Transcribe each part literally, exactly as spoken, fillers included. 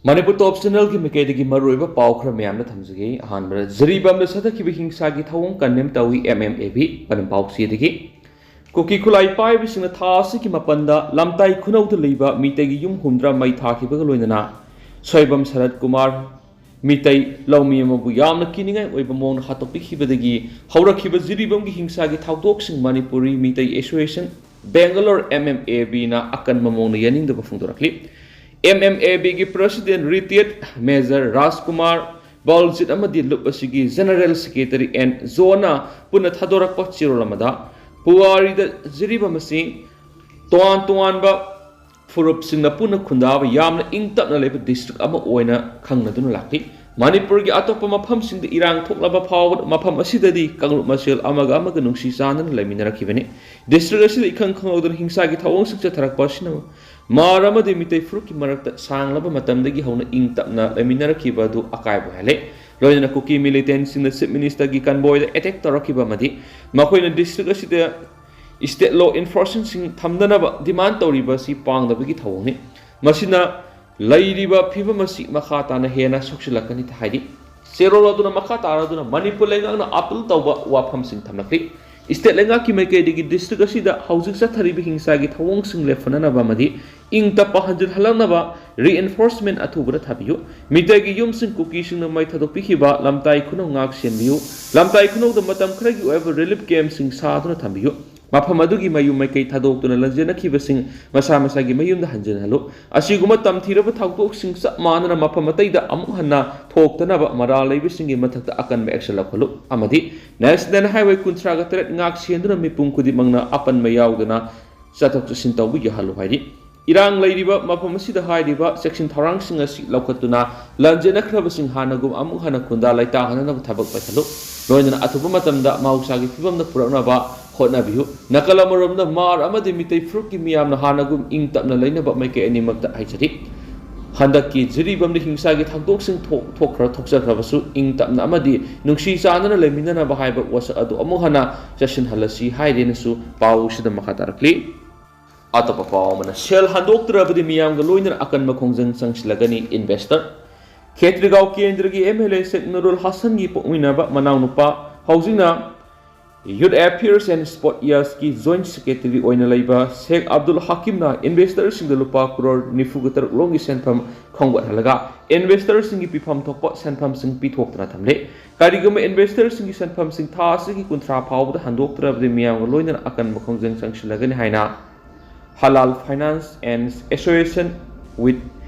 ꯃꯅꯤꯄꯨꯔ ꯇꯣꯞ ꯆꯦꯅꯦꯜꯒꯤ ꯃꯥꯏꯀꯩꯗꯒꯤ ꯃꯔꯨꯑꯣꯏꯕ ꯄꯥꯎ ꯈꯔ ꯃꯌꯥꯝꯅ ꯊꯝꯖꯒꯦ꯫ ꯑꯍꯥꯟꯕꯗ, ꯖꯤꯔꯤꯕꯥꯝꯗ ꯆꯠꯊꯈꯤꯕ ꯍꯤꯡꯁꯥꯒꯤ ꯊꯧꯑꯣꯡ ꯀꯟꯗꯦꯝ ꯇꯧꯏ, ꯑꯦꯝ ꯑꯦꯝ ꯑꯦ ꯕꯤ꯫ ꯄꯅꯝ ꯄꯥꯎꯆꯦꯗꯒꯤ, ꯀꯨꯀꯤ ꯈꯨꯠꯂꯥꯏ ꯄꯥꯏꯕꯁꯤꯡꯅ ꯊꯥ ꯑꯁꯤꯒꯤ ꯃꯥꯄꯟꯗ ꯂꯝꯇꯥꯏ ꯈꯨꯅꯧꯗ ꯂꯩꯕ ꯃꯤꯇꯩꯒꯤ ꯌꯨꯝ ꯍꯨꯝꯗ꯭ꯔꯥ ꯃꯩ ꯊꯥꯈꯤꯕꯒ ꯂꯣꯏꯅꯅ ꯁꯣꯏꯕꯝ ꯁꯔꯠ ꯀꯨꯃꯥꯔ, ꯃꯤꯇꯩ ꯂꯧꯃꯤ ꯑꯃꯕꯨ ꯌꯥꯝꯅ ꯀꯤꯅꯤꯡꯉꯥꯏ ꯑꯣꯏꯕ ꯃꯑꯣꯡꯗ ꯍꯥꯠꯇꯣꯛꯄꯤꯈꯤꯕꯗꯒꯤ ꯍꯧꯔꯛꯈꯤꯕ ꯖꯤꯔꯤꯕꯥꯝꯒꯤ ꯍꯤꯡꯁꯥꯒꯤ ꯊꯧꯗꯣꯛꯁꯤꯡ Manipuri Meitei association Bangalore, M M A ꯕꯤꯅ ꯑꯀꯟꯕ ꯃꯑꯣꯡꯗ ꯌꯥꯅꯤꯡꯗꯕ ꯐꯣꯡꯗꯣꯔꯛꯂꯤ꯫ ꯑꯦꯝ ꯑꯦꯝ ꯑꯦ ꯕꯤꯒꯤ president retired major Rajkumar Baljit ꯑꯃꯗꯤ ꯂꯨꯞ ꯑꯁꯤꯒꯤ ꯖꯦꯅꯔꯦꯜ ꯁꯦꯀ꯭ꯔꯦꯇꯔꯤ ꯑꯦꯟ ꯖꯣꯅ ꯄꯨꯟꯅ ꯊꯥꯗꯣꯔꯛꯄ ꯆꯦꯔꯣꯜ ꯑꯃꯗ, ꯄꯨꯋꯥꯔꯤꯗ ꯖꯤꯔꯤꯕꯥꯝ ꯑꯁꯤ ꯇꯣꯉꯥꯟ ꯇꯣꯉꯥꯟꯕ ꯐꯨꯔꯨꯞꯁꯤꯡꯅ ꯄꯨꯟꯅ ꯈꯨꯟꯗꯥꯕ ꯌꯥꯝꯅ ꯏꯪ ꯇꯞꯅ ꯂꯩꯕ ꯗꯤꯁꯇ꯭ꯔꯤꯛ ꯑꯃ ꯑꯣꯏꯅ ꯈꯪꯅꯗꯨꯅ ꯂꯥꯛꯂꯤ꯫ ꯃꯅꯤꯄꯨꯔꯒꯤ ꯑꯇꯣꯞꯄ ꯃꯐꯝꯁꯤꯡꯗ ꯏꯔꯥꯡ ꯊꯣꯛꯂꯕ ꯐꯥꯎꯕꯗ ꯃꯐꯝ ꯑꯁꯤꯗꯗꯤ ꯀꯥꯡꯂꯨꯞ ꯃꯁꯦꯜ ꯑꯃꯒ ꯑꯃꯒ ꯅꯨꯡꯁꯤ ꯆꯥꯟꯅꯅ ꯂꯩꯃꯤꯟꯅꯔꯛꯈꯤꯕꯅꯤ꯫ ꯗꯤꯁꯇ꯭ꯔꯤꯛ ꯑꯁꯤꯗ ꯏꯈꯪ ꯈꯪꯍꯧꯗꯅ ꯍꯤꯡꯁꯥꯒꯤ ꯊꯧꯑꯣꯡꯁꯤꯡ ꯆꯠꯊꯔꯛꯄ ꯑꯁꯤꯅ ꯃꯥꯔ ꯑꯃꯗꯤ ꯃꯤꯇꯩ ꯐꯨꯔꯨꯞꯀꯤ ꯃꯔꯛꯇ ꯁꯥꯡꯂꯕ ꯃꯇꯝꯗꯒꯤ ꯍꯧꯅ ꯏꯪ ꯇꯞꯅ ꯂꯩꯃꯤꯟꯅꯔꯛꯈꯤꯕ ꯑꯗꯨ ꯑꯀꯥꯏꯕ ꯑꯣꯏꯍꯜꯂꯦ꯫ ꯂꯣꯏꯅꯅ ꯀꯨꯀꯤ ꯃꯤꯂꯤꯇꯦꯟꯁꯤꯡꯅ ꯆꯤꯐ ꯃꯤꯅꯤꯁꯇꯔꯒꯤ ꯀꯟꯚꯣꯏꯗ ꯑꯦꯇꯦꯛ ꯇꯧꯔꯛꯈꯤꯕ ꯑꯃꯗꯤ ꯃꯈꯣꯏꯅ ꯗꯤꯁꯇ꯭ꯔꯤꯛ ꯑꯁꯤꯗ ꯁ꯭ꯇꯦꯠ ꯂꯣ ꯏꯟꯐꯣꯔꯁꯃꯦꯟꯁꯤꯡ ꯊꯝꯗꯅꯕ ꯗꯤꯃꯥꯟ ꯇꯧꯔꯤꯕ ꯑꯁꯤ ꯄꯥꯡꯗꯕꯒꯤ ꯊꯧꯑꯣꯡꯅꯤ꯫ ꯃꯁꯤꯅ ꯂꯩꯔꯤꯕ ꯐꯤꯕꯝ ꯑꯁꯤ ꯃꯈꯥ ꯇꯥꯅ ꯍꯦꯟꯅ ꯁꯣꯛꯆꯤꯜꯂꯛꯀꯅꯤ ꯍꯥꯏꯔꯤ꯫ ꯆꯦꯔꯣꯜ ꯑꯗꯨꯅ ꯃꯈꯥ ꯇꯥꯔꯗꯨꯅ ꯃꯅꯤꯄꯨꯔ ꯂꯩꯉꯥꯛꯅ ꯑꯥꯄꯤꯜ ꯇꯧꯕ ꯋꯥꯐꯝꯁꯤꯡ ꯊꯝꯂꯛꯂꯤ꯫ ꯁ꯭ꯇꯦꯠ ꯂꯩꯉꯥꯛꯀꯤ ꯃꯥꯏꯀꯩꯗꯒꯤ ꯗꯤꯁꯇ꯭ꯔꯤꯛ ꯑꯁꯤꯗ ꯍꯧꯖꯤꯛ ꯆꯠꯊꯔꯤꯕ ꯍꯤꯡꯁꯥꯒꯤ ꯊꯧꯑꯣꯡꯁꯤꯡ ꯂꯦꯞꯍꯟꯅꯅꯕ ꯑꯃꯗꯤ ꯏꯪ ꯇꯞꯄ ꯍꯟꯖꯤꯜꯍꯜꯂꯛꯅꯕ reinforcement ꯑꯊꯨꯕꯗ ꯊꯥꯕꯤꯌꯨ꯫ ꯃꯤꯇꯩꯒꯤ ꯌꯨꯝꯁꯤꯡ ꯀꯨꯀꯤꯁꯤꯡꯅ ꯃꯩ ꯊꯥꯗꯣꯛꯄꯤꯈꯤꯕ ꯂꯝꯇꯥꯏ ꯈꯨꯅꯧ ꯉꯥꯛ ꯁꯦꯟꯕꯤꯌꯨ꯫ ꯂꯝꯇꯥꯏ ꯈꯨꯅꯧꯗ ꯃꯇꯝ ꯈꯔꯒꯤ ꯑꯣꯏꯕ ꯔꯤꯂꯤꯐ ꯀꯦꯝꯞꯁꯤꯡ ꯁꯥꯗꯨꯅ ꯊꯝꯕꯤꯌꯨ꯫ ꯃꯐꯝ ꯑꯗꯨꯒꯤ ꯃꯌꯨꯝ ꯃꯥꯏꯀꯩ ꯊꯥꯗꯣꯛꯇꯨꯅ ꯂꯥꯟꯖꯦꯟꯅꯈꯤꯕꯁꯤꯡ ꯃꯁꯥ ꯃꯁꯥꯒꯤ ꯃꯌꯨꯝꯗ ꯍꯟꯖꯤꯟꯍꯜꯂꯨ꯫ ꯑꯁꯤꯒꯨꯝꯕ ꯇꯝꯊꯤꯔꯕ ꯊꯧꯗꯣꯛꯁꯤꯡ ꯆꯞ ꯃꯥꯟꯅꯅ ꯃꯐꯝ ꯑꯇꯩꯗ ꯑꯃꯨꯛ ꯍꯟꯅ ꯊꯣꯛꯇꯅꯕ ꯃꯔꯥꯜ ꯂꯩꯕꯁꯤꯡꯒꯤ ꯃꯊꯛꯇ ꯑꯀꯟꯕ action ꯂꯧꯈꯠꯂꯨ ꯑꯃꯗꯤ National Highway ꯀꯨꯟꯊ꯭ꯔꯥꯒ ꯇꯔꯦꯠ ꯉꯥꯛ ꯁꯦꯟꯗꯨꯅ ꯃꯤꯄꯨꯝ ꯈꯨꯗꯤꯡꯃꯛꯅ ꯑꯄꯟꯕ ꯌꯥꯎꯗꯅ ꯆꯠꯊꯣꯛ ꯆꯠꯁꯤꯟ ꯇꯧꯕ ꯌꯥꯍꯜꯂꯨ ꯍꯥꯏꯔꯤ꯫ ꯏꯔꯥꯡ ꯂꯩꯔꯤꯕ ꯃꯐꯝ ꯑꯁꯤꯗ ꯍꯥꯏꯔꯤꯕ ꯆꯦꯛꯁꯤꯟ ꯊꯧꯔꯥꯡꯁꯤꯡ ꯑꯁꯤ ꯂꯧꯈꯠꯇꯨꯅ ꯂꯥꯟꯖꯦꯟꯅꯈ꯭ꯔꯕꯁꯤꯡ ꯍꯥꯟꯅꯒꯨꯝ ꯑꯃꯨꯛ ꯍꯟꯅ ꯈꯨꯟꯗꯥ ꯂꯩꯇꯥꯍꯟꯅꯅꯕ ꯊꯕꯛ ꯄꯥꯏꯈꯠꯂꯨ꯫ ꯂꯣꯏꯅꯅ ꯑꯊꯨꯕ ꯃꯇꯝꯗ ꯃꯍꯧꯁꯥꯒꯤ ꯐꯤꯕꯝꯗ ꯄꯨꯔꯛꯅꯕ ꯍꯣꯠꯅꯕꯤꯌꯨ꯫ ꯅꯥꯀꯜ ꯑꯃꯔꯣꯝꯗ ꯃꯥꯔ ꯑꯃꯗꯤ ꯃꯤꯇꯩ ꯐꯨꯔꯨꯞꯀꯤ ꯃꯤꯌꯥꯝꯅ ꯍꯥꯟꯅꯒꯨꯝ ꯏꯪ ꯇꯞꯅ ꯂꯩꯅꯕ ꯃꯥꯏꯀꯩ ꯑꯅꯤꯃꯛꯇ ꯍꯥꯏꯖꯔꯤ꯫ ꯍꯟꯗꯛꯀꯤ ꯖꯤꯔꯤꯕꯥꯝꯗ ꯍꯤꯡꯁꯥꯒꯤ ꯊꯧꯗꯣꯛꯁꯤꯡ ꯊꯣꯛ-, ꯊꯣꯛꯈ꯭ꯔ ꯊꯣꯛꯆꯈ꯭ꯔꯕꯁꯨ ꯏꯪ ꯇꯞꯅ ꯑꯃꯗꯤ ꯅꯨꯡꯁꯤ ꯆꯥꯟꯅꯅ ꯂꯩꯃꯤꯟꯅꯅꯕ ꯍꯥꯏꯕ ꯋꯥꯁꯛ ꯑꯗꯨ ꯑꯃꯨꯛ ꯍꯟꯅ ꯆꯠꯁꯤꯟꯍꯜꯂꯁꯤ ꯍꯥꯏꯔꯦꯅꯁꯨ ꯄꯥꯎꯁꯤꯗ ꯃꯈꯥ ꯇꯥꯔꯛꯂꯤ꯫ ꯑꯇꯣꯞꯄ ꯄꯥꯎ ꯑꯃꯅ, ꯁꯦꯜ ꯍꯟꯗꯣꯛꯇ꯭ꯔꯕꯗꯤ ꯃꯤꯌꯥꯝꯒ ꯂꯣꯏꯅꯅ ꯑꯀꯟꯕ ꯈꯣꯡꯖꯪ ꯆꯪꯁꯤꯜꯂꯒꯅꯤ, ꯏꯟꯚꯦꯁꯇꯔ꯫ ꯈꯦꯇ꯭ꯔꯤꯒꯥꯎ ꯀꯦꯟꯗ꯭ꯔꯒꯤ ꯑꯦꯝ ꯑꯦꯜ ꯑꯦ ꯁꯦꯛ ꯅꯨꯔꯨꯜ ꯍꯁꯟꯒꯤ ꯄꯣꯛꯃꯤꯟꯅꯕ ꯃꯅꯥꯎꯅꯨꯄꯥ, ꯍꯧꯖꯤꯛꯅ Youth Affairs and Sport Yearsꯀꯤ Joint Secretary ꯑꯣꯏꯅ ꯂꯩꯕ ꯁꯦꯛ ꯑꯕꯗꯨꯜ ꯍꯀꯤꯝꯅ ꯏꯟꯚꯦꯁꯇꯔꯁꯤꯡꯗ ꯂꯨꯄꯥ ꯀ꯭ꯔꯣꯔ ꯅꯤꯐꯨꯒ ꯇꯔꯨꯛ ꯂꯣꯝꯒꯤ ꯁꯦꯟꯐꯝ ꯈꯣꯝꯒꯠꯍꯜꯂꯒ, ꯏꯟꯚꯦꯁꯇꯔꯁꯤꯡꯒꯤ ꯄꯤꯐꯝ ꯊꯣꯛꯄ ꯁꯦꯟꯐꯝꯁꯤꯡ ꯄꯤꯊꯣꯛꯇꯅ ꯊꯝꯂꯦ꯫ ꯀꯔꯤꯒꯨꯝꯕ ꯏꯟꯚꯦꯁꯇꯔꯁꯤꯡꯒꯤ ꯁꯦꯟꯐꯝꯁꯤꯡ ꯊꯥ ꯑꯁꯤꯒꯤ ꯀꯨꯟꯊ꯭ꯔꯥ ꯐꯥꯎꯕꯗ ꯍꯟꯗꯣꯛꯇ꯭ꯔꯕꯗꯤ ꯃꯤꯌꯥꯝꯒ ꯂꯣꯏꯅꯅ ꯑꯀꯟꯕ ꯈꯣꯡꯖꯪ ꯆꯪꯁꯤꯜꯂꯒꯅꯤ ꯍꯥꯏꯅ Halal Finance and Association with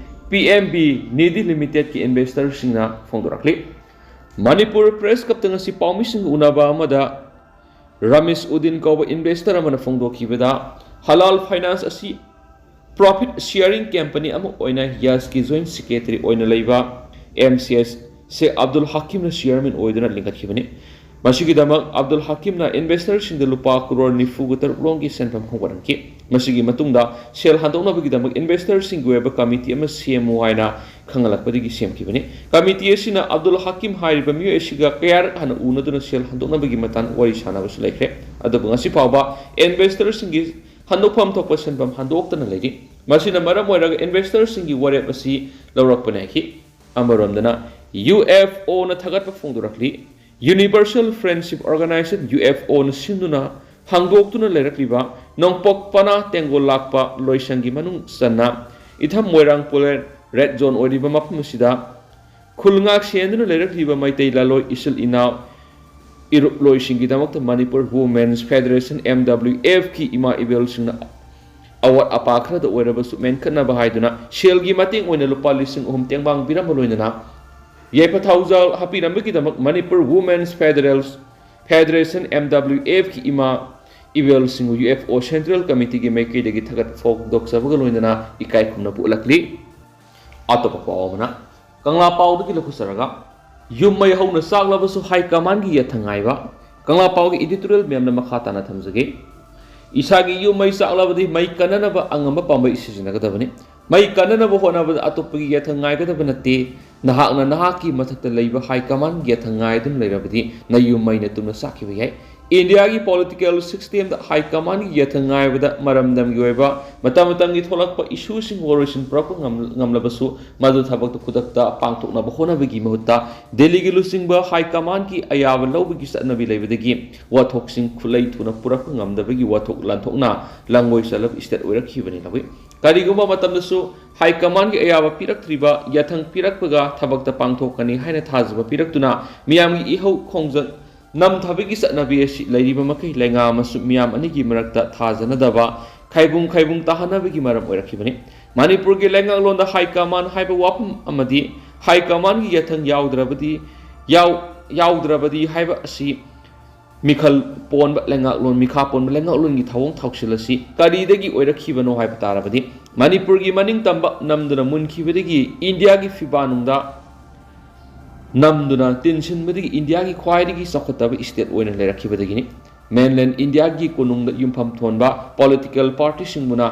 P M B Nidhi Limitedꯀꯤ ꯏꯟꯚꯦꯁꯇꯔꯁꯤꯡꯅ ꯐꯣꯡꯗꯣꯔꯛꯂꯤ꯫ ꯃꯅꯤꯄꯨꯔ ꯄ꯭ꯔꯦꯁ ꯀ꯭ꯂꯕꯇ ꯉꯁꯤ ꯄꯥꯎꯃꯤꯁꯤꯡꯒ ꯎꯅꯕ ꯑꯃꯗ ꯔꯃꯤꯁ ꯎꯗꯤꯟ ꯀꯧꯕ ꯏꯟꯚꯦꯁꯇꯔ ꯑꯃꯅ ꯐꯣꯡꯗꯣꯛꯈꯤꯕꯗ, ꯍꯂꯥꯜ ꯐꯥꯏꯅꯥꯟꯁ ꯑꯁꯤ ꯄ꯭ꯔꯣꯐꯤꯠ ꯁꯤꯌꯔꯤꯡ ꯀꯝꯄꯅꯤ ꯑꯃ ꯑꯣꯏꯅ ꯌꯥꯁꯀꯤ ꯖꯣꯏꯟ ꯁꯦꯀ꯭ꯔꯦꯇꯔꯤ ꯑꯣꯏꯅ ꯂꯩꯕ ꯑꯦꯝ ꯁꯤ ꯑꯦꯁ ꯁꯦ ꯑꯕꯗꯨꯜ ꯍꯀꯤꯝꯅ ꯆꯤꯌꯔꯃꯦꯟ ꯑꯣꯏꯗꯨꯅ ꯂꯤꯡꯈꯠꯈꯤꯕꯅꯤ꯫ ꯃꯁꯤꯒꯤꯗꯃꯛ ꯑꯕꯗꯨꯜ ꯍꯀꯤꯝꯅ ꯏꯟꯚꯦꯁꯇꯔꯁꯤꯡꯗ ꯂꯨꯄꯥ ꯀ꯭ꯔꯣꯔ ꯅꯤꯐꯨꯒ ꯇꯔꯨꯛ ꯂꯣꯝꯒꯤ ꯁꯦꯟꯐꯝ ꯈꯣꯝꯒꯠꯍꯟꯈꯤ꯫ ꯃꯁꯤꯒꯤ ꯃꯇꯨꯡꯗ ꯁꯦꯜ ꯍꯟꯗꯣꯛꯅꯕꯒꯤꯗꯃꯛ ꯏꯟꯚꯦꯁꯇꯔꯁꯤꯡꯒꯤ ꯑꯣꯏꯕ ꯀꯃꯤꯇꯤ ꯑꯃ ꯁꯦꯝꯃꯨ ꯍꯥꯏꯅ ꯈꯪꯍꯜꯂꯛꯄꯗꯒꯤ ꯁꯦꯝꯈꯤꯕꯅꯤ꯫ ꯀꯃꯤꯇꯤ ꯑꯁꯤꯅ ꯑꯕꯗꯨꯜ ꯍꯀꯤꯝ ꯍꯥꯏꯔꯤꯕ ꯃꯤꯑꯣꯏ ꯑꯁꯤꯒ ꯀꯌꯥꯔꯛ ꯍꯥꯟꯅ ꯎꯅꯗꯨꯅ ꯁꯦꯜ ꯍꯟꯗꯣꯛꯅꯕꯒꯤ ꯃꯇꯥꯡ ꯋꯥꯔꯤ ꯁꯥꯟꯅꯕꯁꯨ ꯂꯩꯈ꯭ꯔꯦ꯫ ꯑꯗꯨꯕꯨ ꯉꯁꯤ ꯐꯥꯎꯕ ꯏꯟꯚꯦꯁꯇꯔꯁꯤꯡꯒꯤ ꯍꯟꯗꯣꯛꯐꯝ ꯊꯣꯛꯄ ꯁꯦꯟꯐꯝ ꯍꯟꯗꯣꯛꯇꯅ ꯂꯩꯔꯤ꯫ ꯃꯁꯤꯅ ꯃꯔꯝ ꯑꯣꯏꯔꯒ ꯏꯟꯚꯦꯁꯇꯔꯁꯤꯡꯒꯤ ꯋꯥꯔꯦꯞ ꯑꯁꯤ ꯂꯧꯔꯛꯄꯅꯤ ꯍꯥꯏꯈꯤ꯫ ꯑꯃꯔꯣꯝꯗꯅ ꯌꯨ ꯑꯦꯐ ꯑꯣꯅ ꯊꯥꯒꯠꯄ ꯐꯣꯡꯗꯣꯔꯛꯂꯤ꯫ Universal Friendship Organization, U F ꯑꯣꯅ ꯁꯤꯟꯗꯨꯅ ꯍꯥꯡꯗꯣꯛꯇꯨꯅ ꯂꯩꯔꯛꯂꯤꯕ ꯅꯣꯡꯄꯣꯛ ꯄꯅꯥ ꯇꯦꯡꯒꯣꯜ ꯂꯥꯛꯄ ꯂꯣꯏꯁꯪꯒꯤ ꯃꯅꯨꯡ ꯆꯟꯅ ꯏꯊꯝ ꯃꯣꯏꯔꯥꯡ ꯄꯣꯂꯦꯟ ꯔꯦꯗ ꯖꯣꯟ ꯑꯣꯏꯔꯤꯕ ꯃꯐꯝ ꯑꯁꯤꯗ ꯈꯨꯜ ꯉꯥꯛ ꯁꯦꯟꯗꯨꯅ ꯂꯩꯔꯛꯂꯤꯕ ꯃꯩꯇꯩ ꯂꯥꯂꯣꯏ ꯏꯆꯤꯜ ꯏꯅꯥꯎ ꯏꯔꯨꯞꯂꯣꯏꯁꯤꯡꯒꯤꯗꯃꯛꯇ Manipur women's federation, M W ꯑꯦꯐꯀꯤ ꯏꯃꯥ ꯏꯕꯦꯜꯁꯤꯡꯅ ꯑꯋꯥꯠ ꯑꯄꯥ ꯈꯔꯗ ꯑꯣꯏꯔꯕꯁꯨ ꯃꯦꯟꯈꯠꯅꯕ ꯍꯥꯏꯗꯨꯅ ꯁꯦꯜꯒꯤ ꯃꯇꯦꯡ ꯑꯣꯏꯅ ꯂꯨꯄꯥ ꯂꯤꯁꯤꯡ ꯑꯍꯨꯝ ꯇꯦꯡꯕꯥꯡ ꯄꯤꯔꯝꯕ ꯂꯣꯏꯅꯅ ꯌꯥꯏꯐ ꯊꯧꯖꯥꯜ ꯍꯥꯞꯄꯤꯔꯝꯕꯒꯤꯗꯃꯛ Manipur women's federal federation, M W ꯑꯦꯐꯀꯤ ꯏꯃꯥ ꯏꯕꯦꯜꯁꯤꯡꯕꯨ ꯌꯨ ꯑꯦꯐ ꯑꯣ ꯁꯦꯟꯇ꯭ꯔꯦꯜ ꯀꯃꯤꯇꯤꯒꯤ ꯃꯥꯏꯀꯩꯗꯒꯤ ꯊꯥꯒꯠ ꯐꯣꯡꯗꯣꯛꯆꯕꯒ ꯂꯣꯏꯅꯅ ꯏꯀꯥꯏ ꯈꯨꯝꯅꯕ ꯎꯠꯂꯛꯂꯤ꯫ ꯑꯇꯣꯞꯄ ꯄꯥꯎ ꯑꯃꯅ, ꯀꯪꯂꯥ ꯄꯥꯎꯗꯒꯤ ꯂꯧꯈꯠꯆꯔꯒ, ꯌꯨꯝ ꯃꯩ ꯍꯧꯅ ꯆꯥꯛꯂꯕꯁꯨ ꯍꯥꯏ ꯀꯃꯥꯟꯒꯤ ꯌꯥꯊꯪ ꯉꯥꯏꯕ꯫ ꯀꯪꯂꯥ ꯄꯥꯎꯒꯤ ꯏꯗꯤꯇꯣꯔꯤꯌꯦꯜ ꯃꯌꯥꯝꯅ ꯃꯈꯥ ꯇꯥꯅ ꯊꯝꯖꯒꯦ꯫ ꯏꯁꯥꯒꯤ ꯌꯨꯝ ꯃꯩ ꯆꯥꯛꯂꯕꯗꯤ ꯃꯩ ꯀꯟꯅꯅꯕ ꯑꯉꯝꯕ ꯄꯥꯝꯕꯩ ꯁꯤꯖꯤꯟꯅꯒꯗꯕꯅꯤ꯫ ꯃꯩ ꯀꯟꯅꯅꯕ ꯍꯣꯠꯅꯕꯗ ꯑꯇꯣꯞꯄꯒꯤ ꯌꯥꯊꯪ ꯉꯥꯏꯒꯗꯕ ꯅꯠꯇꯦ꯫ ꯅꯍꯥꯛꯅ ꯅꯍꯥꯛꯀꯤ ꯃꯊꯛꯇ ꯂꯩꯕ ꯍꯥꯏ ꯀꯃꯥꯟꯒꯤ ꯌꯥꯊꯪ ꯉꯥꯏꯗꯨꯅ ꯂꯩꯔꯕꯗꯤ ꯅꯌꯨꯝ ꯃꯩꯅ ꯇꯨꯝꯅ ꯆꯥꯛꯈꯤꯕ ꯌꯥꯏ꯫ ꯏꯟꯗꯤꯌꯥꯒꯤ ꯄꯣꯂꯤꯇꯤꯀꯦꯜ ꯁꯤꯁꯇꯦꯝꯗ ꯍꯥꯏ ꯀꯃꯥꯟꯒꯤ ꯌꯥꯊꯪ ꯉꯥꯏꯕꯗ ꯃꯔꯝꯗꯝꯒꯤ ꯑꯣꯏꯕ ꯃꯇꯝ ꯃꯇꯝꯒꯤ ꯊꯣꯛꯂꯛꯄ ꯏꯁꯨꯁꯤꯡ ꯋꯥꯔꯣꯏꯁꯤꯟ ꯄꯨꯔꯛꯄ ꯉꯝ-, ꯉꯝꯂꯕꯁꯨ, ꯃꯗꯨ ꯊꯕꯛꯇ ꯈꯨꯗꯛꯇ ꯄꯥꯡꯊꯣꯛꯅꯕ ꯍꯣꯠꯅꯕꯒꯤ ꯃꯍꯨꯠꯇ, ꯗꯦꯜꯂꯤꯒꯤ ꯂꯨꯆꯤꯡꯕ ꯍꯥꯏ ꯀꯃꯥꯟꯒꯤ ꯑꯌꯥꯕ ꯂꯧꯕꯒꯤ ꯆꯠꯅꯕꯤ ꯂꯩꯕꯗꯒꯤ ꯋꯥꯊꯣꯛꯁꯤꯡ ꯈꯨꯠꯂꯩ ꯊꯨꯅ ꯄꯨꯔꯛꯄ ꯉꯝꯗꯕꯒꯤ ꯋꯥꯊꯣꯛ ꯂꯥꯟꯊꯣꯛꯅ ꯂꯥꯡꯒꯣꯏ ꯆꯠꯂꯕ ꯏꯁꯇꯦꯠ ꯑꯣꯏꯔꯛꯈꯤꯕꯅꯤ ꯂꯧꯏ꯫ ꯀꯔꯤꯒꯨꯝꯕ ꯃꯇꯝꯗꯁꯨ ꯍꯥꯏ ꯀꯃꯥꯟꯒꯤ ꯑꯌꯥꯕ ꯄꯤꯔꯛꯇ꯭ꯔꯤꯕ ꯌꯥꯊꯪ ꯄꯤꯔꯛꯄꯒ ꯊꯕꯛꯇ ꯄꯥꯡꯊꯣꯛꯀꯅꯤ ꯍꯥꯏꯅ ꯊꯥꯖꯕ ꯄꯤꯔꯛꯇꯨꯅ ꯃꯤꯌꯥꯝꯒꯤ ꯏꯍꯧ ꯈꯣꯡꯖꯪ ꯅꯝꯊꯕꯒꯤ ꯆꯠꯅꯕꯤ ꯑꯁꯤ ꯂꯩꯔꯤꯕ ꯃꯈꯩ ꯂꯩꯉꯥꯛ ꯑꯃꯁꯨꯡ ꯃꯤꯌꯥꯝ ꯑꯅꯤꯒꯤ ꯃꯔꯛꯇ ꯊꯥꯖꯅꯗꯕ, ꯈꯥꯏꯕꯨꯡ ꯈꯥꯏꯕꯨꯡ ꯇꯥꯍꯟꯅꯕꯒꯤ ꯃꯔꯝ ꯑꯣꯏꯔꯛꯈꯤꯕꯅꯤ꯫ ꯃꯅꯤꯄꯨꯔꯒꯤ ꯂꯩꯉꯥꯛꯂꯣꯟꯗ ꯍꯥꯏ ꯀꯃꯥꯟ ꯍꯥꯏꯕ ꯋꯥꯐꯝ ꯑꯃꯗꯤ ꯍꯥꯏ ꯀꯃꯥꯟꯒꯤ ꯌꯥꯊꯪ ꯌꯥꯎꯗ꯭ꯔꯕꯗꯤ, ꯌꯥꯎ-, ꯌꯥꯎꯗ꯭ꯔꯕꯗꯤ ꯍꯥꯏꯕ ꯑꯁꯤ ꯃꯤꯈꯜ ꯄꯣꯟꯕ ꯂꯩꯉꯥꯛꯂꯣꯟ, ꯃꯤꯈꯥ ꯄꯣꯟꯕ ꯂꯩꯉꯥꯛꯂꯣꯟꯒꯤ ꯊꯧꯑꯣꯡ ꯊꯧꯁꯤꯜ ꯑꯁꯤ ꯀꯔꯤꯗꯒꯤ ꯑꯣꯏꯔꯛꯈꯤꯕꯅꯣ ꯍꯥꯏꯕ ꯇꯥꯔꯕꯗꯤ, ꯃꯅꯤꯄꯨꯔꯒꯤ ꯃꯅꯤꯡ ꯇꯝꯕ ꯅꯝꯗꯨꯅ ꯃꯨꯟꯈꯤꯕꯗꯒꯤ ꯏꯟꯗꯤꯌꯥꯒꯤ ꯐꯤꯕꯥ ꯅꯨꯡꯗ ꯅꯝꯗꯨꯅ ꯇꯤꯟꯁꯤꯟꯕꯗꯒꯤ ꯏꯟꯗꯤꯌꯥꯒꯤ ꯈ꯭ꯋꯥꯏꯗꯒꯤ ꯆꯥꯎꯈꯠꯇꯕ ꯏꯁꯇꯦꯠ ꯑꯣꯏꯅ ꯂꯩꯔꯛꯈꯤꯕꯗꯒꯤꯅꯤ꯫ ꯃꯦꯟꯂꯦꯟ ꯏꯟꯗꯤꯌꯥꯒꯤ ꯀꯣꯅꯨꯡꯗ ꯌꯨꯝꯐꯝ ꯊꯣꯟꯕ ꯄꯣꯂꯤꯇꯤꯀꯦꯜ ꯄꯥꯔꯇꯤꯁꯤꯡꯕꯨꯅ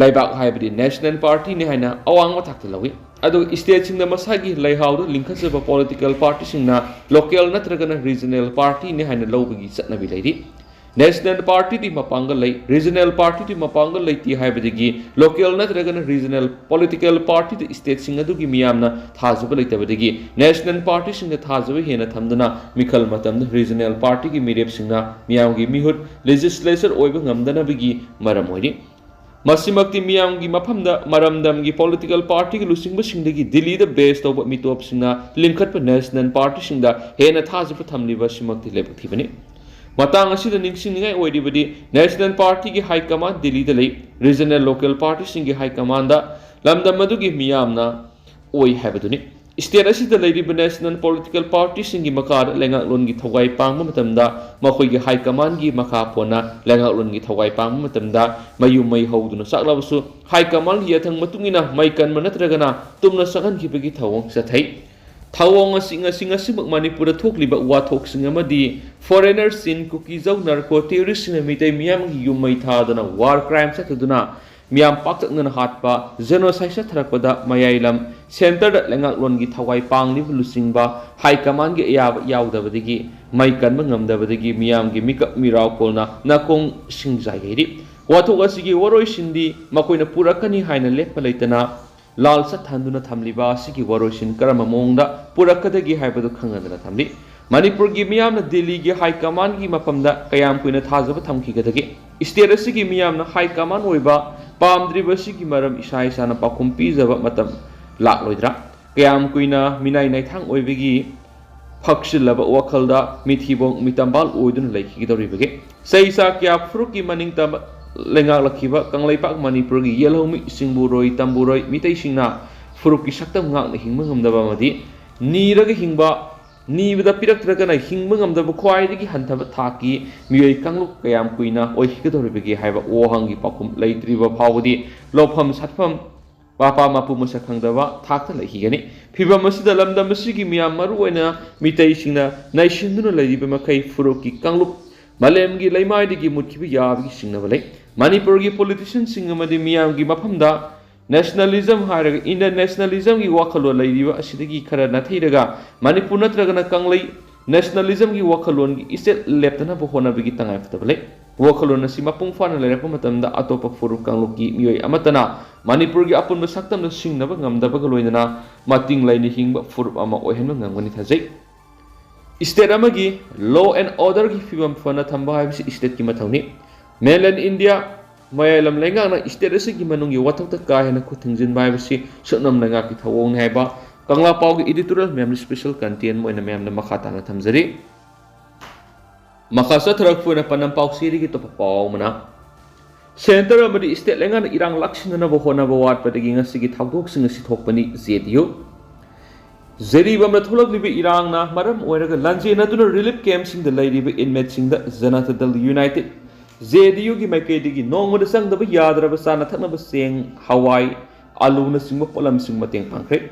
ꯂꯩꯕꯥꯛ ꯍꯥꯏꯕꯗꯤ ꯅꯦꯁꯅꯦꯜ ꯄꯥꯔꯇꯤꯅꯤ ꯍꯥꯏꯅ ꯑꯋꯥꯡꯕ ꯊꯥꯛꯇ ꯂꯧꯏ꯫ ꯑꯗꯨꯒ ꯏꯁꯇꯦꯠꯁꯤꯡꯗ ꯃꯁꯥꯒꯤ ꯂꯩꯍꯥꯎꯗ ꯂꯤꯡꯈꯠꯆꯕ ꯄꯣꯂꯤꯇꯤꯀꯦꯜ ꯄꯥꯔꯇꯤꯁꯤꯡꯅ ꯂꯣꯀꯦꯜ ꯅꯠꯇ꯭ꯔꯒꯅ ꯔꯤꯖꯅꯦꯜ ꯄꯥꯔꯇꯤꯅꯤ ꯍꯥꯏꯅ ꯂꯧꯕꯒꯤ ꯆꯠꯅꯕꯤ ꯂꯩꯔꯤ꯫ ꯅꯦꯁꯅꯦꯜ ꯄꯥꯔꯇꯤꯗꯤ ꯃꯄꯥꯡꯒꯜ ꯂꯩ, ꯔꯤꯖꯅꯦꯜ ꯄꯥꯔꯇꯤꯗꯤ ꯃꯄꯥꯡꯒꯜ ꯂꯩꯇꯦ ꯍꯥꯏꯕꯗꯒꯤ ꯂꯣꯀꯦꯜ ꯅꯠꯇ꯭ꯔꯒꯅ ꯔꯤꯖꯅꯦꯜ ꯄꯣꯂꯤꯇꯤꯀꯦꯜ ꯄꯥꯔꯇꯤꯗ ꯏꯁꯇꯦꯠꯁꯤꯡ ꯑꯗꯨꯒꯤ ꯃꯤꯌꯥꯝꯅ ꯊꯥꯖꯕ ꯂꯩꯇꯕꯗꯒꯤ ꯅꯦꯁꯅꯦꯜ ꯄꯥꯔꯇꯤꯁꯤꯡꯗ ꯊꯥꯖꯕ ꯍꯦꯟꯅ ꯊꯝꯗꯨꯅ ꯃꯤꯈꯜ ꯃꯇꯝꯗ ꯔꯤꯖꯅꯦꯜ ꯄꯥꯔꯇꯤꯒꯤ ꯃꯤꯔꯦꯞꯁꯤꯡꯅ ꯃꯤꯌꯥꯝꯒꯤ ꯃꯤꯍꯨꯠ, ꯂꯦꯖꯤꯁꯂꯦꯆꯔ ꯑꯣꯏꯕ ꯉꯝꯗꯅꯕꯒꯤ ꯃꯔꯝ ꯑꯣꯏꯔꯤ꯫ ꯃꯁꯤꯃꯛꯇꯤ ꯃꯤꯌꯥꯝꯒꯤ ꯃꯐꯝꯗ ꯃꯔꯝꯗꯝꯒꯤ ꯄꯣꯂꯤꯇꯤꯀꯦꯜ ꯄꯥꯔꯇꯤꯒꯤ ꯂꯨꯆꯤꯡꯕꯁꯤꯡꯗꯒꯤ ꯗꯤꯜꯂꯤꯗ ꯕꯦꯁ ꯇꯧꯕ ꯃꯤꯇꯣꯞꯁꯤꯡꯅ ꯂꯤꯡꯈꯠꯄ ꯅꯦꯁꯅꯦꯜ ꯄꯥꯔꯇꯤꯁꯤꯡꯗ ꯍꯦꯟꯅ ꯊꯥꯖꯕ ꯊꯝꯂꯤꯕ ꯑꯁꯤꯃꯛꯇꯤ ꯂꯥꯏꯕꯛ ꯊꯤꯕꯅꯤ꯫ ꯃꯇꯥꯡ ꯑꯁꯤꯗ ꯅꯤꯡꯁꯤꯡꯅꯤꯡꯉꯥꯏ ꯑꯣꯏꯔꯤꯕꯗꯤ, ꯅꯦꯁꯅꯦꯜ ꯄꯥꯔꯇꯤꯒꯤ ꯍꯥꯏ ꯀꯃꯥꯟ ꯗꯤꯜꯂꯤꯗ ꯂꯩ, ꯔꯤꯖꯅꯦꯜ ꯂꯣꯀꯦꯜ ꯄꯥꯔꯇꯤꯁꯤꯡꯒꯤ ꯍꯥꯏ ꯀꯃꯥꯟꯗ ꯂꯝꯗꯝ ꯑꯗꯨꯒꯤ ꯃꯤꯌꯥꯝꯅ ꯑꯣꯏ ꯍꯥꯏꯕꯗꯨꯅꯤ꯫ ꯏꯁꯇꯦꯠ ꯑꯁꯤꯗ ꯂꯩꯔꯤꯕ ꯅꯦꯁꯅꯦꯜ ꯄꯣꯂꯤꯇꯤꯀꯦꯜ ꯄꯥꯔꯇꯤꯁꯤꯡꯒꯤ ꯃꯈꯥꯗ ꯂꯩꯉꯥꯛꯂꯣꯟꯒꯤ ꯊꯧꯒꯥꯏ ꯄꯥꯡꯕ ꯃꯇꯝꯗ ꯃꯈꯣꯏꯒꯤ ꯍꯥꯏ ꯀꯃꯥꯟꯒꯤ ꯃꯈꯥ ꯄꯣꯟꯅ ꯂꯩꯉꯥꯛꯂꯣꯟꯒꯤ ꯊꯧꯒꯥꯏ ꯄꯥꯡꯕ ꯃꯇꯝꯗ ꯃꯌꯨꯝ ꯃꯩ ꯍꯧꯗꯨꯅ ꯆꯥꯛꯂꯕꯁꯨ ꯍꯥꯏ ꯀꯃꯥꯟꯒꯤ ꯌꯥꯊꯪ ꯃꯇꯨꯡ ꯏꯟꯅ ꯃꯩ ꯀꯟꯕ ꯅꯠꯇ꯭ꯔꯒꯅ ꯇꯨꯝꯅ ꯆꯪꯍꯟꯈꯤꯕꯒꯤ ꯊꯧꯑꯣꯡ ꯆꯠꯊꯩ꯫ ꯊꯧꯑꯣꯡ ꯑꯁꯤ ꯉꯁꯤ ꯉꯁꯤꯃꯛ ꯃꯅꯤꯄꯨꯔꯗ ꯊꯣꯛꯂꯤꯕ ꯋꯥꯊꯣꯛꯁꯤꯡ ꯑꯃꯗꯤ ꯐꯣꯔꯦꯅꯔꯁꯤꯡ, ꯀꯨꯀꯤꯖꯧ ꯅꯥꯔꯀꯣ ꯇꯦꯔꯣꯔꯤꯁ꯭ꯠꯁꯤꯡꯅ ꯃꯤꯇꯩ ꯃꯤꯌꯥꯝꯒꯤ ꯌꯨꯝ ꯃꯩ ꯊꯥꯗꯨꯅ ꯋꯥꯔ ꯀ꯭ꯔꯥꯏꯝ ꯆꯠꯊꯗꯨꯅ ꯃꯤꯌꯥꯝ ꯄꯥꯛꯇꯛꯅꯅ ꯍꯥꯠꯄ, ꯖꯦꯅꯣꯁꯥꯏꯗ ꯆꯠꯊꯔꯛꯄꯗ ꯃꯌꯥꯏ ꯂꯝ ꯁꯦꯟꯇꯔꯗ ꯂꯩꯉꯥꯛꯂꯣꯟꯒꯤ ꯊꯋꯥꯏ ꯄꯥꯡꯂꯤꯕ ꯂꯨꯆꯤꯡꯕ ꯍꯥꯏ ꯀꯃꯥꯟꯒꯤ ꯑꯌꯥꯕ ꯌꯥꯎꯗꯕꯗꯒꯤ ꯃꯩ ꯀꯟꯕ ꯉꯝꯗꯕꯗꯒꯤ ꯃꯤꯌꯥꯝꯒꯤ ꯃꯤꯀꯞ ꯃꯤꯔꯥꯎ ꯀꯣꯜꯅ ꯅꯥꯀꯣꯡ ꯁꯤꯡꯖꯥꯏ ꯍꯩꯔꯤ꯫ ꯋꯥꯊꯣꯛ ꯑꯁꯤꯒꯤ ꯋꯥꯔꯣꯏꯁꯤꯟꯗꯤ ꯃꯈꯣꯏꯅ ꯄꯨꯔꯛꯀꯅꯤ ꯍꯥꯏꯅ ꯂꯦꯞꯄ ꯂꯩꯇꯅ ꯂꯥꯜ ꯆꯠꯊꯍꯟꯗꯨꯅ ꯊꯝꯂꯤꯕ ꯑꯁꯤꯒꯤ ꯋꯥꯔꯣꯏꯁꯤꯟ ꯀꯔꯝꯕ ꯃꯑꯣꯡꯗ ꯄꯨꯔꯛꯀꯗꯒꯦ ꯍꯥꯏꯕꯗꯨ ꯈꯪꯍꯟꯗꯅ ꯊꯝꯂꯤ꯫ ꯃꯅꯤꯄꯨꯔꯒꯤ ꯃꯤꯌꯥꯝꯅ ꯗꯦꯜꯂꯤꯒꯤ ꯍꯥꯏ ꯀꯃꯥꯟꯒꯤ ꯃꯐꯝꯗ ꯀꯌꯥꯝ ꯀꯨꯏꯅ ꯊꯥꯖꯕ ꯊꯝꯈꯤꯒꯗꯒꯦ? ꯁ꯭ꯇꯦꯠ ꯑꯁꯤꯒꯤ ꯃꯤꯌꯥꯝꯅ ꯍꯥꯏ ꯀꯃꯥꯟ ꯑꯣꯏꯕ ꯄꯥꯝꯗ꯭ꯔꯤꯕ ꯑꯁꯤꯒꯤ ꯃꯔꯝ ꯏꯁꯥ ꯏꯁꯥꯅ ꯄꯥꯎꯈꯨꯝ ꯄꯤꯖꯕ ꯃꯇꯝ ꯂꯥꯛꯂꯣꯏꯗ꯭ꯔꯥ? ꯀꯌꯥꯝ ꯀꯨꯏꯅ ꯃꯤꯅꯥꯏ ꯅꯥꯏꯊꯥꯡ ꯑꯣꯏꯕꯒꯤ ꯐꯛꯆꯤꯜꯂꯕ ꯋꯥꯈꯜꯗ ꯃꯤꯊꯤꯕꯣꯡ ꯃꯤꯇꯝꯕꯥꯜ ꯑꯣꯏꯗꯨꯅ ꯂꯩꯈꯤꯒꯗꯧꯔꯤꯕꯒꯦ? ꯆꯍꯤ ꯆꯥ ꯀꯌꯥ ꯐꯨꯔꯨꯞꯀꯤ ꯃꯅꯤꯡ ꯇꯝꯕ ꯂꯩꯉꯥꯛꯂꯛꯈꯤꯕ ꯀꯪꯂꯩꯄꯥꯛ ꯃꯅꯤꯄꯨꯔꯒꯤ ꯌꯦꯜꯍꯧꯃꯤ ꯁꯤꯡꯕꯨꯔꯣꯏ ꯇꯝꯕꯨꯔꯣꯏ ꯃꯤꯇꯩꯁꯤꯡꯅ ꯐꯨꯔꯨꯞꯀꯤ ꯁꯛꯇꯝ ꯉꯥꯛꯅ ꯍꯤꯡꯕ ꯉꯝꯗꯕ ꯑꯃꯗꯤ ꯅꯤꯔꯒ ꯍꯤꯡꯕ, ꯅꯤꯕꯗ ꯄꯤꯔꯛꯇ꯭ꯔꯒꯅ ꯍꯤꯡꯕ ꯉꯝꯗꯕ ꯈ꯭ꯋꯥꯏꯗꯒꯤ ꯍꯟꯊꯕ ꯊꯥꯛꯀꯤ ꯃꯤꯑꯣꯏ ꯀꯥꯡꯂꯨꯞ ꯀꯌꯥꯝ ꯀꯨꯏꯅ ꯑꯣꯏꯈꯤꯒꯗꯧꯔꯤꯕꯒꯦ ꯍꯥꯏꯕ ꯋꯥꯍꯪꯒꯤ ꯄꯥꯎꯈꯨꯝ ꯂꯩꯇ꯭ꯔꯤꯕ ꯐꯥꯎꯕꯗꯤ ꯂꯧꯐꯝ ꯁꯥꯠꯐꯝ ꯃꯄꯥ ꯃꯄꯨ ꯃꯁꯛ ꯈꯪꯗꯕ ꯊꯥꯛꯇ ꯂꯩꯈꯤꯒꯅꯤ꯫ ꯐꯤꯚꯝ ꯑꯁꯤꯗ ꯂꯝꯗꯝ ꯑꯁꯤꯒꯤ ꯃꯤꯌꯥꯝ, ꯃꯔꯨꯑꯣꯏꯅ ꯃꯤꯇꯩꯁꯤꯡꯅ ꯅꯩꯁꯤꯟꯗꯨꯅ ꯂꯩꯔꯤꯕ ꯃꯈꯩ ꯐꯨꯔꯨꯞꯀꯤ ꯀꯥꯡꯂꯨꯞ ꯃꯥꯂꯦꯝꯒꯤ ꯂꯩꯃꯥꯏꯗꯒꯤ ꯃꯨꯠꯈꯤꯕ ꯌꯥꯕꯒꯤ ꯆꯤꯡꯅꯕ ꯂꯩ꯫ ꯃꯅꯤꯄꯨꯔꯒꯤ ꯄꯣꯂꯤꯇꯤꯁꯤꯌꯟꯁꯤꯡ ꯑꯃꯗꯤ ꯃꯤꯌꯥꯝꯒꯤ ꯃꯐꯝꯗ ꯅꯦꯁꯅꯦꯂꯤꯖꯝ ꯍꯥꯏꯔꯒ ꯏꯟꯗꯤꯌꯟ ꯅꯦꯁꯅꯦꯂꯤꯖꯝꯒꯤ ꯋꯥꯈꯜꯂꯣꯟ ꯂꯩꯔꯤꯕ ꯑꯁꯤꯗꯒꯤ ꯈꯔ ꯅꯥꯊꯩꯔꯒ ꯃꯅꯤꯄꯨꯔ ꯅꯠꯇ꯭ꯔꯒꯅ ꯀꯪꯂꯩ ꯅꯦꯁꯅꯦꯂꯤꯖꯝꯒꯤ ꯋꯥꯈꯜꯂꯣꯟꯒꯤ ꯏꯁꯇꯦꯠ ꯂꯦꯞꯇꯅꯕ ꯍꯣꯠꯅꯕꯒꯤ ꯇꯉꯥꯏꯐꯗꯕ ꯂꯩ꯫ ꯋꯥꯈꯜꯂꯣꯟ ꯑꯁꯤ ꯃꯄꯨꯡ ꯐꯥꯅ ꯂꯩꯔꯛꯄ ꯃꯇꯝꯗ ꯑꯇꯣꯞꯄ ꯐꯨꯔꯨꯞ ꯀꯥꯡꯂꯨꯞꯀꯤ ꯃꯤꯑꯣꯏ ꯑꯃꯠꯇꯅ ꯃꯅꯤꯄꯨꯔꯒꯤ ꯑꯄꯨꯟꯕ ꯁꯛꯇꯝꯗ ꯁꯤꯡꯅꯕ ꯉꯝꯗꯕꯒ ꯂꯣꯏꯅꯅ ꯃꯇꯤꯡ ꯂꯩꯅ ꯍꯤꯡꯕ ꯐꯨꯔꯨꯞ ꯑꯃ ꯑꯣꯏꯍꯟꯕ ꯉꯝꯒꯅꯤ ꯊꯥꯖꯩ꯫ ꯏꯁꯇꯦꯠ ꯑꯃꯒꯤ ꯂꯣ ꯑꯦꯟ ꯑꯣꯔꯗꯔꯒꯤ ꯐꯤꯕꯝ ꯐꯅ ꯊꯝꯕ ꯍꯥꯏꯕꯁꯤ ꯏꯁꯇꯦꯠꯀꯤ ꯃꯊꯧꯅꯤ꯫ ꯃꯦꯟꯂꯦꯟ ꯏꯟꯗꯤꯌꯥ, ꯃꯌꯥꯏ ꯂꯝ ꯂꯩꯉꯥꯛꯅ ꯏꯁꯇꯦꯠ ꯑꯁꯤꯒꯤ ꯃꯅꯨꯡꯒꯤ ꯋꯥꯊꯣꯛꯇ ꯀꯥ ꯍꯦꯟꯅ ꯈꯨꯠ ꯊꯤꯡꯖꯤꯟꯕ ꯍꯥꯏꯕꯁꯤ ꯁꯨꯞꯅꯝ ꯂꯩꯉꯥꯛꯀꯤ ꯊꯧꯑꯣꯡꯅꯤ ꯍꯥꯏꯕ ꯀꯪꯂꯥ ꯄꯥꯎꯒꯤ ꯏꯗꯤꯇꯣꯔꯤꯌꯦꯜ ꯃꯌꯥꯝꯅ ꯏꯁꯄꯦꯁꯦꯜ ꯀꯟꯇꯦꯟ ꯑꯣꯏꯅ ꯃꯌꯥꯝꯗ ꯃꯈꯥ ꯇꯥꯅ ꯊꯝꯖꯔꯤ꯫ ꯃꯈꯥ ꯆꯠꯊꯔꯛꯄ ꯑꯣꯏꯅ ꯄꯥꯟꯗꯝ ꯄꯥꯎꯆꯦꯗꯒꯤ ꯑꯇꯣꯞꯄ ꯄꯥꯎ ꯑꯃꯅ, ꯁꯦꯟꯇꯔ ꯑꯃꯗꯤ ꯏꯁꯇꯦꯠ ꯂꯩꯉꯥꯛꯅ ꯏꯔꯥꯡ ꯂꯥꯛꯁꯤꯟꯅꯅꯕ ꯍꯣꯠꯅꯕ ꯋꯥꯠꯄꯗꯒꯤ ꯉꯁꯤꯒꯤ ꯊꯧꯗꯣꯛꯁꯤꯡ ꯑꯁꯤ ꯊꯣꯛꯄꯅꯤ, ꯖꯦ ꯗꯤ ꯌꯨ꯫ ꯖꯤꯔꯤꯕꯥꯝꯗ ꯊꯣꯛꯂꯛꯂꯤꯕ ꯏꯔꯥꯡꯅ ꯃꯔꯝ ꯑꯣꯏꯔꯒ ꯂꯥꯟꯖꯦꯟꯅꯗꯨꯅ ꯔꯤꯂꯤꯐ ꯀꯦꯝꯞꯁꯤꯡꯗ ꯂꯩꯔꯤꯕ ꯏꯟꯃꯦꯠꯁꯤꯡꯗ ꯖꯅꯇꯥ ꯗꯜ ꯌꯨꯅꯥꯏꯇꯦꯗ, ꯖꯦ ꯗꯤ ꯌꯨꯒꯤ ꯃꯥꯏꯀꯩꯗꯒꯤ ꯅꯣꯡꯃꯗ ꯆꯪꯗꯕ ꯌꯥꯗ꯭ꯔꯕ ꯆꯥꯅ ꯊꯛꯅꯕ ꯆꯦꯡ, ꯍꯋꯥꯏ, ꯑꯂꯨꯅꯆꯤꯡꯕ ꯄꯣꯠꯂꯝꯁꯤꯡ ꯃꯇꯦꯡ ꯄꯥꯡꯈ꯭ꯔꯦ꯫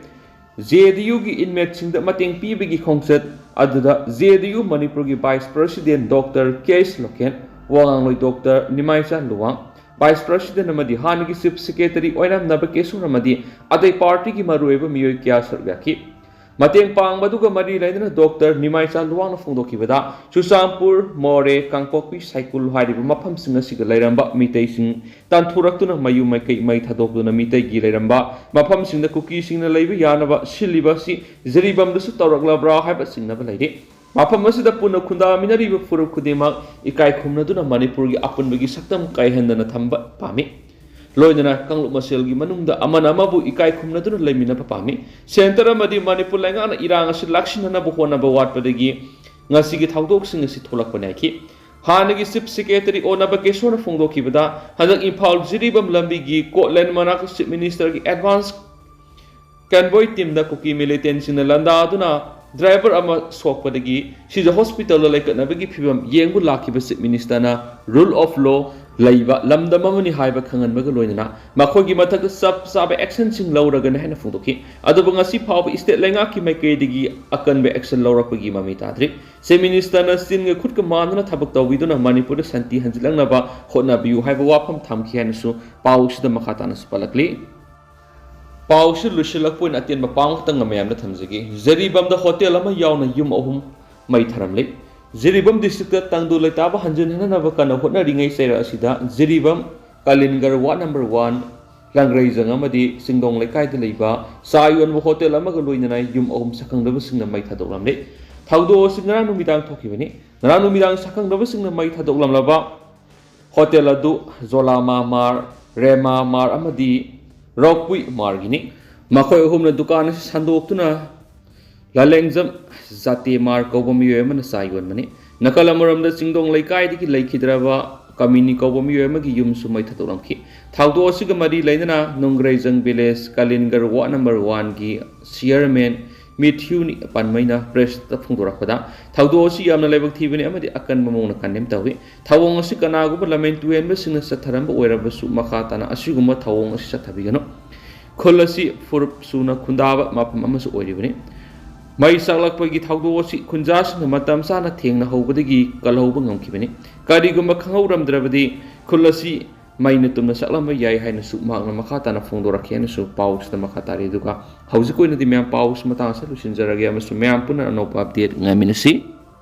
ꯖꯦ ꯗꯤ ꯌꯨꯒꯤ ꯏꯟꯃꯦꯠꯁꯤꯡꯗ ꯃꯇꯦꯡ ꯄꯤꯕꯒꯤ ꯈꯣꯡꯆꯠ ꯑꯗꯨꯗ ꯖꯦ ꯗꯤ ꯌꯨ ꯃꯅꯤꯄꯨꯔꯒꯤ ꯚꯥꯏꯁ ꯄ꯭ꯔꯁꯤꯗꯦꯟ ꯗꯣꯛꯇꯔ ꯀꯦ ꯑꯩꯆ ꯂꯣꯀꯦꯟ, ꯋꯥ ꯉꯥꯡꯂꯣꯏ ꯗꯣꯛꯇꯔ ꯅꯤꯃꯥꯏꯆꯥ ꯂꯨꯋꯥꯡ, Vice President ꯑꯃꯗꯤ ꯍꯥꯟꯅꯒꯤ Chief Secretary ꯑꯣꯏꯔꯝꯅꯕ ꯀꯦꯁꯣꯔ ꯑꯃꯗꯤ ꯑꯇꯩ ꯄꯥꯔꯇꯤꯒꯤ ꯃꯔꯨꯑꯣꯏꯕ ꯃꯤꯑꯣꯏ ꯀꯌꯥ ꯁꯔꯨꯛ ꯌꯥꯈꯤ꯫ ꯃꯇꯦꯡ ꯄꯥꯡꯕꯗꯨꯒ ꯃꯔꯤ ꯂꯩꯅꯅ ꯗꯣꯛꯇꯔ ꯅꯤꯃꯥꯏꯆꯥ ꯂꯨꯋꯥꯡꯅ ꯐꯣꯡꯗꯣꯛꯈꯤꯕꯗ, ꯆꯨꯔꯆꯥꯟꯄꯨꯔ, ꯃꯣꯔꯦ, ꯀꯥꯡꯄꯣꯛꯄꯤ, ꯁꯥꯏꯀꯨꯜ ꯍꯥꯏꯔꯤꯕ ꯃꯐꯝꯁꯤꯡ ꯑꯁꯤꯒ ꯂꯩꯔꯝꯕ ꯃꯤꯇꯩꯁꯤꯡ ꯇꯥꯟꯊꯣꯔꯛꯇꯨꯅ ꯃꯌꯨꯝ ꯃꯀꯩ ꯃꯩ ꯊꯥꯗꯣꯛꯇꯨꯅ ꯃꯤꯇꯩꯒꯤ ꯂꯩꯔꯝꯕ ꯃꯐꯝꯁꯤꯡꯗ ꯀꯨꯀꯤꯁꯤꯡꯅ ꯂꯩꯕ ꯌꯥꯅꯕ ꯁꯤꯜꯂꯤꯕ ꯑꯁꯤ ꯖꯤꯔꯤꯕꯥꯝꯗꯁꯨ ꯇꯧꯔꯛꯂꯕ꯭ꯔꯥ ꯍꯥꯏꯕ ꯆꯤꯡꯅꯕ ꯂꯩꯔꯤ꯫ ꯃꯐꯝ ꯑꯁꯤꯗ ꯄꯨꯟꯅ ꯈꯨꯟꯗꯥꯃꯤꯟꯅꯔꯤꯕ ꯐꯨꯔꯨꯞ ꯈꯨꯗꯤꯡꯃꯛ ꯏꯀꯥꯏ ꯈꯨꯝꯅꯗꯨꯅ ꯃꯅꯤꯄꯨꯔꯒꯤ ꯑꯄꯨꯟꯕꯒꯤ ꯁꯛꯇꯝ ꯀꯥꯏꯍꯟꯗꯅ ꯊꯝꯕ ꯄꯥꯝꯃꯤ꯫ ꯂꯣꯏꯅꯅ ꯀꯥꯡꯂꯨꯞ ꯃꯁꯦꯜꯒꯤ ꯃꯅꯨꯡꯗ ꯑꯃꯅ ꯑꯃꯕꯨ ꯏꯀꯥꯏ ꯈꯨꯝꯅꯗꯨꯅ ꯂꯩꯃꯤꯟꯅꯕ ꯄꯥꯝꯃꯤ꯫ ꯁꯦꯟꯇꯔ ꯑꯃꯗꯤ ꯃꯅꯤꯄꯨꯔ ꯂꯩꯉꯥꯛꯅ ꯏꯔꯥꯡ ꯑꯁꯤ ꯂꯥꯛꯁꯤꯟꯅꯅꯕ ꯍꯣꯠꯅꯕ ꯋꯥꯠꯄꯗꯒꯤ ꯉꯁꯤꯒꯤ ꯊꯧꯗꯣꯛꯁꯤꯡ ꯑꯁꯤ ꯊꯣꯛꯂꯛꯄꯅꯤ ꯍꯥꯏꯈꯤ꯫ ꯍꯥꯟꯅꯒꯤ Chief Secretary ꯑꯣ ꯅꯕꯀꯦꯁꯣꯔꯅ ꯐꯣꯡꯗꯣꯛꯈꯤꯕꯗ, ꯍꯟꯗꯛ ꯏꯝꯐꯥꯜ ꯖꯤꯔꯤꯕꯥꯝ ꯂꯝꯕꯤꯒꯤ ꯀꯣꯠꯂꯦꯟ ꯃꯅꯥꯛꯇ Chief Ministerꯒꯤ advance convoy teamꯗ ꯀꯨꯀꯤ militantꯁꯤꯡꯅ ꯂꯥꯟꯗꯥꯗꯨꯅ driver ꯑꯃ ꯁꯣꯛꯄꯗꯒꯤ ꯁꯤꯖ hospitalꯗ ꯂꯩꯈꯠꯅꯕꯒꯤ ꯐꯤꯚꯝ ꯌꯦꯡꯕ ꯂꯥꯛꯈꯤꯕ Chief Ministerꯅ rule of law ꯂꯩꯕ ꯂꯝꯗꯝ ꯑꯃꯅꯤ ꯍꯥꯏꯕ ꯈꯪꯍꯟꯕꯒ ꯂꯣꯏꯅꯅ ꯃꯈꯣꯏꯒꯤ ꯃꯊꯛꯇ ꯆꯞ ꯆꯥꯕ actionꯁꯤꯡ ꯂꯧꯔꯒꯅꯤ ꯍꯥꯏꯅ ꯐꯣꯡꯗꯣꯛꯈꯤ꯫ ꯑꯗꯨꯕꯨ ꯉꯁꯤ ꯐꯥꯎꯕ state ꯂꯩꯉꯥꯛꯀꯤ ꯃꯥꯏꯀꯩꯗꯒꯤ ꯑꯀꯟꯕ action ꯂꯧꯔꯛꯄꯒꯤ ꯃꯃꯤ ꯇꯥꯗ꯭ꯔꯤ꯫ Chief Ministerꯅ ꯆꯤꯟꯒ ꯈꯨꯠꯀ ꯃꯥꯟꯗꯨꯅ ꯊꯕꯛ ꯇꯧꯕꯤꯗꯨꯅ ꯃꯅꯤꯄꯨꯔꯗ ꯁꯥꯟꯇꯤ ꯍꯟꯖꯤꯜꯂꯛꯅꯕ ꯍꯣꯠꯅꯕꯤꯌꯨ ꯍꯥꯏꯕ ꯋꯥꯐꯝ ꯊꯝꯈꯤ ꯍꯥꯏꯅꯁꯨ ꯄꯥꯎꯁꯤꯗ ꯃꯈꯥ ꯇꯥꯅꯁꯨ ꯄꯜꯂꯛꯂꯤ꯫ ꯄꯥꯎꯁꯤ ꯂꯣꯏꯁꯤꯜꯂꯛꯄ ꯑꯣꯏꯅ ꯑꯇꯦꯟꯕ ꯄꯥꯎ ꯑꯃꯈꯛꯇꯪꯒ ꯃꯌꯥꯝꯗ ꯊꯝꯖꯒꯦ꯫ ꯖꯤꯔꯤꯕꯥꯝꯗ hotel ꯑꯃ ꯌꯥꯎꯅ ꯌꯨꯝ ꯑꯍꯨꯝ ꯃꯩ ꯊꯥꯔꯝꯂꯤ꯫ ꯖꯤꯔꯤꯕꯥꯝ districtꯇ ꯇꯪꯗꯨ ꯂꯩꯇꯥꯕ ꯍꯟꯖꯤꯟꯍꯟꯅꯕ ꯀꯟꯅ ꯍꯣꯠꯅꯔꯤꯉꯩ ꯆꯩꯔꯛ ꯑꯁꯤꯗ ꯖꯤꯔꯤꯕꯥꯝ ꯀꯥꯂꯤꯟꯒꯔ ward number one, ꯂꯪꯒ꯭ꯔꯩꯖꯪ ꯑꯃꯗꯤ ꯆꯤꯡꯗꯣꯡ ꯂꯩꯀꯥꯏꯗ ꯂꯩꯕ ꯆꯥ ꯌꯣꯟꯕ hotel ꯑꯃꯒ ꯂꯣꯏꯅꯅ ꯌꯨꯝ ꯑꯍꯨꯝ ꯁꯛꯈꯪꯗꯕꯁꯤꯡꯅ ꯃꯩ ꯊꯥꯗꯣꯛꯂꯝꯂꯦ꯫ ꯊꯧꯗꯣꯛ ꯑꯁꯤ ꯉꯔꯥꯡ ꯅꯨꯃꯤꯗꯥꯡ ꯊꯣꯛꯈꯤꯕꯅꯤ꯫ ꯉꯔꯥꯡ ꯅꯨꯃꯤꯗꯥꯡ ꯁꯛꯈꯪꯗꯕꯁꯤꯡꯅ ꯃꯩ ꯊꯥꯗꯣꯛꯂꯝꯂꯕ hotel ꯑꯗꯨ ꯖꯣꯂꯥꯃꯥ ꯃꯥꯔ, ꯔꯦꯃꯥ ꯃꯥꯔ ꯑꯃꯗꯤ ꯔꯣꯛꯄꯨꯏ ꯃꯥꯔꯒꯤꯅꯤ꯫ ꯃꯈꯣꯏ ꯑꯍꯨꯝꯅ ꯗꯨꯀꯥꯟ ꯑꯁꯤ ꯁꯟꯗꯣꯛꯇꯨꯅ ꯂꯥꯂꯦꯡꯖꯝ ꯖꯥꯇꯦ ꯃꯥꯔ ꯀꯧꯕ ꯃꯤꯑꯣꯏ ꯑꯃꯅ ꯆꯥ ꯌꯣꯟꯕꯅꯤ꯫ ꯅꯥꯀꯜ ꯑꯃꯔꯣꯝꯗ ꯆꯤꯡꯗꯣꯡ ꯂꯩꯀꯥꯏꯗꯒꯤ ꯂꯩꯈꯤꯗ꯭ꯔꯕ ꯀꯃꯤꯅꯤ ꯀꯧꯕ ꯃꯤꯑꯣꯏ ꯑꯃꯒꯤ ꯌꯨꯝꯁꯨ ꯃꯩ ꯊꯥꯗꯣꯛꯂꯝꯈꯤ꯫ ꯊꯧꯗꯣꯛ ꯑꯁꯤꯒ ꯃꯔꯤ ꯂꯩꯅꯅ ꯅꯨꯡꯒ꯭ꯔꯩꯖꯪ village ꯀꯥꯂꯤꯟꯒꯔ ward number oneꯒꯤ chairman ꯃꯤꯊ꯭ꯌꯨ ꯄꯥꯟꯃꯩꯅ pressꯇ ꯐꯣꯡꯗꯣꯔꯛꯄꯗ, ꯊꯧꯗꯣꯛ ꯑꯁꯤ ꯌꯥꯝꯅ ꯂꯥꯏꯕꯛ ꯊꯤꯕꯅꯤ ꯑꯃꯗꯤ ꯑꯀꯟꯕ ꯃꯑꯣꯡꯗ condemn ꯇꯧꯏ꯫ ꯊꯧꯑꯣꯡ ꯑꯁꯤ ꯀꯅꯥꯒꯨꯝꯕ ꯂꯝꯍꯦꯟ ꯇꯨꯍꯦꯟꯕꯁꯤꯡꯅ ꯆꯠꯊꯔꯝꯕ ꯑꯣꯏꯔꯕꯁꯨ ꯃꯈꯥ ꯇꯥꯅ ꯑꯁꯤꯒꯨꯝꯕ ꯊꯧꯑꯣꯡ ꯑꯁꯤ ꯆꯠꯊꯕꯤꯒꯅꯨ꯫ ꯈꯨꯜ ꯑꯁꯤ ꯐꯨꯔꯨꯞ ꯁꯨꯅ ꯈꯨꯟꯗꯥꯕ ꯃꯐꯝ ꯑꯃꯁꯨ ꯑꯣꯏꯔꯤꯕꯅꯤ꯫ ꯃꯩ ꯆꯥꯛꯂꯛꯄꯒꯤ ꯊꯧꯗꯣꯛ ꯑꯁꯤ ꯈꯨꯟꯖꯥꯁꯤꯡꯅ ꯃꯇꯝ ꯆꯥꯅ ꯊꯦꯡꯅꯍꯧꯕꯗꯒꯤ ꯀꯜꯍꯧꯕ ꯉꯝꯈꯤꯕꯅꯤ꯫ ꯀꯔꯤꯒꯨꯝꯕ ꯈꯪꯍꯧꯔꯝꯗ꯭ꯔꯕꯗꯤ ꯈꯨꯜ ꯑꯁꯤ ꯃꯩꯅ ꯇꯨꯝꯅ ꯆꯥꯛꯂꯝꯕ ꯌꯥꯏ ꯍꯥꯏꯅꯁꯨ ꯃꯍꯥꯛꯅ ꯃꯈꯥ ꯇꯥꯅ ꯐꯣꯡꯗꯣꯔꯛꯈꯤ ꯍꯥꯏꯅꯁꯨ ꯄꯥꯎꯁꯤꯗ ꯃꯈꯥ ꯇꯥꯔꯤ꯫ ꯑꯗꯨꯒ ꯍꯧꯖꯤꯛꯀꯤ ꯑꯣꯏꯅꯗꯤ ꯃꯌꯥꯝ ꯄꯥꯎꯁꯤ ꯃꯇꯥꯡ ꯑꯁꯤꯗ ꯂꯣꯏꯁꯤꯟꯖꯔꯒꯦ ꯑꯃꯁꯨꯡ ꯃꯌꯥꯝ ꯄꯨꯟꯅ ꯑꯅꯧꯕ ꯑꯞꯗꯦꯠ ꯉꯥꯏꯃꯤꯟꯅꯁꯤ꯫